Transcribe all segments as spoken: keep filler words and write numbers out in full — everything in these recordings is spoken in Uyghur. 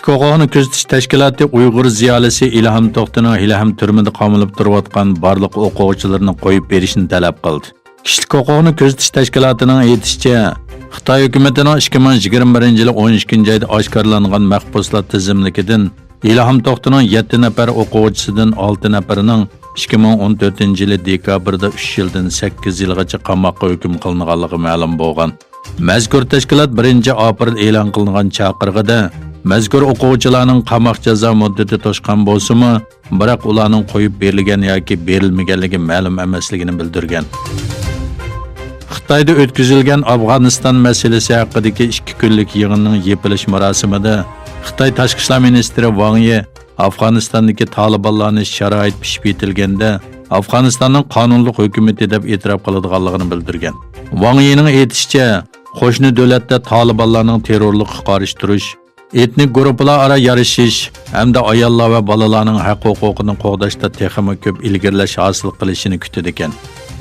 كىشىلىك ھوقۇقنى كۆزىتىش تەشكىلاتى ئۇيغۇر زىيالىيسى ئىلھام توختىنىڭ ھېلىھەم تۈرمىدە قامىلىپ تۇرۇۋاتقان بارلىق ئوقۇغۇچىلىرىنى قويۇپ بېرىشنى تەلەپ قىلدى. كىشىلىك ھوقۇقنى كۆزىتىش تەشكىلاتىنىڭ ئېيتىشىچە، خىتاي ھۆكۈمىتىنىڭ ئىككى مىڭ يىگىرمە بىرىنچى يىلى ئون ئىككىنچى ئايدا ئاشكارىلانغان مەھبۇسلار تىزىملىكىدىن ئىلھام توختىنىڭ يەتتە نەپەر ئوقۇغۇچىسىدىن ئالتە نەپىرىنىڭ ئىككى مىڭ ئون تۆتىنچى يىلى دېكابىردا ئۈچ يىلدىن سەككىز يىلغىچە قاماققا ھۆكۈم قىلىنغانلىقى مەلۇم بولغان. مەزكۇر تەشكىلات بىرىنچى ئاپرېل ئېلان قىلىنغان چاقىرىقىدا، مەزكۇر ئوقۇغۇچىلارنىڭ قاماق جازا مۇددىتى توشقان بولسىمۇ، بىراق ئۇلارنىڭ قويۇپ بېرىلگەن ياكى بېرىلمىگەنلىكى مەلۇم ئەمەسلىكىنى بىلدۈرگەن. خىتايدا ئۆتكۈزۈلگەن ئافغانىستان مەسىلىسى ھەققىدىكى ئىككى كۈنلۈك يىغىننىڭ يېپىلىش مۇراسىمىدا خىتاي تاشقى ئىشلار مىنىستىرى ۋاڭ يى ئافغانىستاندىكى تالىبانلارنى شارائىت پىشىپ يېتىلگەندە ئافغانىستاننىڭ قانۇنلۇق ھۆكۈمىتى دەپ ئېتىراپ قىلىدىغانلىقىنى بىلدۈرگەن. ۋاڭ يىنىڭ ئېيتىشىچە، قوشنا دۆلەتتە تالىبانلارنىڭ تېررورلۇققا قارشى تۇرۇش، ئېتنىك گۇرۇپپىلار ئارا يارىشىش ھەمدە ئاياللار ۋە بالىلارنىڭ ھەق-ھوقۇقىنى قوغداشتا تېخىمۇ كۆپ ئىلگىرىلەش ھاسىل قىلىشىنى كۈتىدىكەن.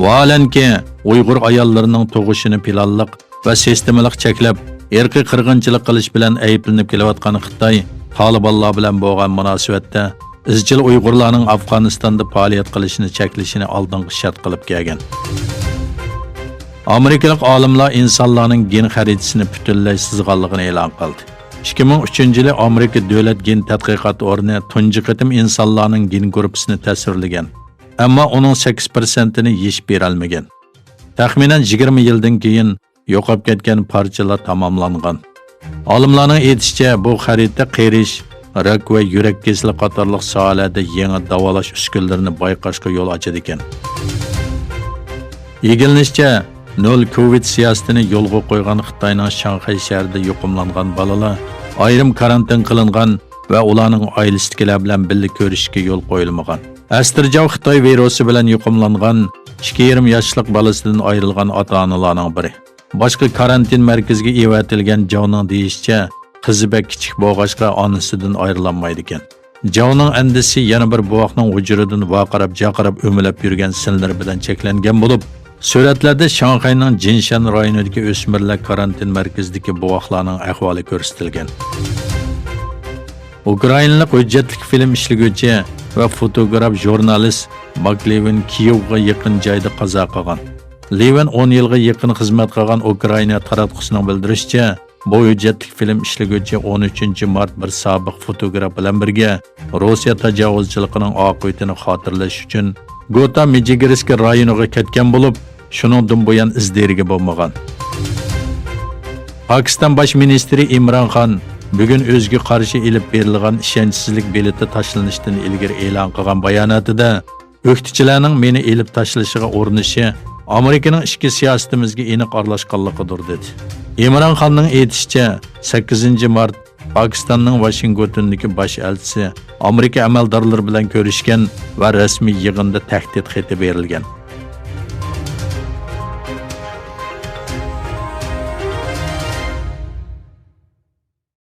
ۋاھالەنكى، ئۇيغۇر ئاياللىرىنىڭ تۇغۇشىنى پىلانلىق ۋە سىستېمىلىق چەكلەپ، ئىرقىي قىرغىنچىلىق قىلىش بىلەن ئەيىبلىنىپ كېلىۋاتقان خىتاي تالىبانلار بىلەن بولغان مۇناسىۋەتتە ئىزچىل ئۇيغۇرلارنىڭ ئافغانىستاندا پائالىيەت قىلىشىنى چەكلىشىنى ئالدىنقى شەرت قىلىپ كەلگەن. ئامېرىكىلىق ئالىملار ئىنسانلارنىڭ گېن خەرىتىسىنى پۈتۈنلەي سىزغانلىقىنى ئېلان قىلدى. ئىككى مىڭ ئۈچىنچى يىلى ئامېرىكا دۆلەت گېن تەتقىقات ئورنى تۇنجى قېتىم ئىنسانلارنىڭ گېن گۇرۇپپىسىنى تەسۋىرلىگەن، ئەمما ئۇنىڭ سەككىز پىرسەنتىنى يېشىپ بېرەلمىگەن. تەخمىنەن يىگىرمە يىلدىن كېيىن يوقاپ كەتكەن پارچىلار تاماملانغان. ئالىملارنىڭ ئېيتىشىچە، بۇ خەرىتە قېرىش، راك ۋە يۈرەك كېسىلى قاتارلىق ساھەلەردە يېڭى داۋالاش ئۈسكۈنىلىرىنى بايقاشقا يول ئاچىدىكەن. ئىگىلىنىشىچە، نۆل كوۋىد سىياسىتىنى يولغا قويغان خىتاينىڭ شاڭخەي شەھىرىدە يۇقۇملانغان بالىلار ئايرىم كارانتىن قىلىنغان ۋە ئۇلارنىڭ ئائىلىسىدىكىلەر بىلەن بىللە كۆرۈشۈشكە يول قويۇلمىغان. ئەستىرجاۋ خىتاي ۋىرۇسى بىلەن يۇقۇملانغان ئىككى يېرىم ياشلىق بالىسىدىن ئايرىلغان ئاتا-ئانىلارنىڭ بىرى. باشقا كارانتىن مەركىزىگە ئېۋەتىلگەن جاۋنىڭ دېيىشىچە، قىزى بەك كىچىك بولغاچقا ئانىسىدىن ئايرىلالمايدىكەن. جاۋنىڭ ئەندىسى يەنە بىر بوۋاقنىڭ ھۇجرىدىن ۋارقىراپ-جارقىراپ ئۆمىلەپ يۈرگەن سىنلىرى بىلەن چەكلەنگەن بولۇپ، سۈرەتلەردە شاڭخەينىڭ جىنشەن رايونىدىكى ئۆسمۈرلەر كارانتىن مەركىزىدىكى بوۋاقلارنىڭ ئەھۋالى كۆرسىتىلگەن. ئۇكرائىنلىق ھۆججەتلىك فىلىم ئىشلىگۈچى ۋە فوتوگراف، ژۇرنالىست ماك لېۋىن كىيېۋغا يېقىن جايدا قازا قىلغان. لېۋىن ئون يىلغا يېقىن خىزمەت قىلغان ئۇكرائىنا تاراتقۇسىنىڭ بىلدۈرۈشىچە، بۇ ھۆججەتلىك فىلىم ئىشلىگۈچى ئون ئۈچىنچى مارت بىر سابىق فوتوگراف بىلەن بىرگە روسىيە تاجاۋۇزچىلىقىنىڭ ئاقىۋىتىنى خاتىرىلەش ئۈچۈن گوتا مىجىگىرسكى رايونىغا كەتكەن بولۇپ، شۇنىڭدىن بۇيان ئىز دېرىكى بولمىغان. پاكىستان باش مىنىستىرى ئىمران خان بۈگۈن ئۆزىگە قارشى ئېلىپ بېرىلغان ئىشەنچسىزلىك بېلىتى تاشلىنىشتىن ئىلگىرى ئېلان قىلغان باياناتىدا، ئۆكتىچىلەرنىڭ مېنى ئېلىپ تاشلىشىغا ئۇرۇنۇشى ئامېرىكىنىڭ ئىچكى سىياسىتىمىزگە ئېنىق ئارىلاشقانلىقىدۇر، دېدى. ئىمران خاننىڭ ئېيتىشىچە، سەككىزىنچى مارت پاكىستاننىڭ ۋاشىنگتوندىكى باش ئەلچىسى ئامېرىكا ئەمەلدارلىرى بىلەن كۆرۈشكەن ۋە رەسمىي يىغىندا تەھدىت خېتى بېرىلگەن.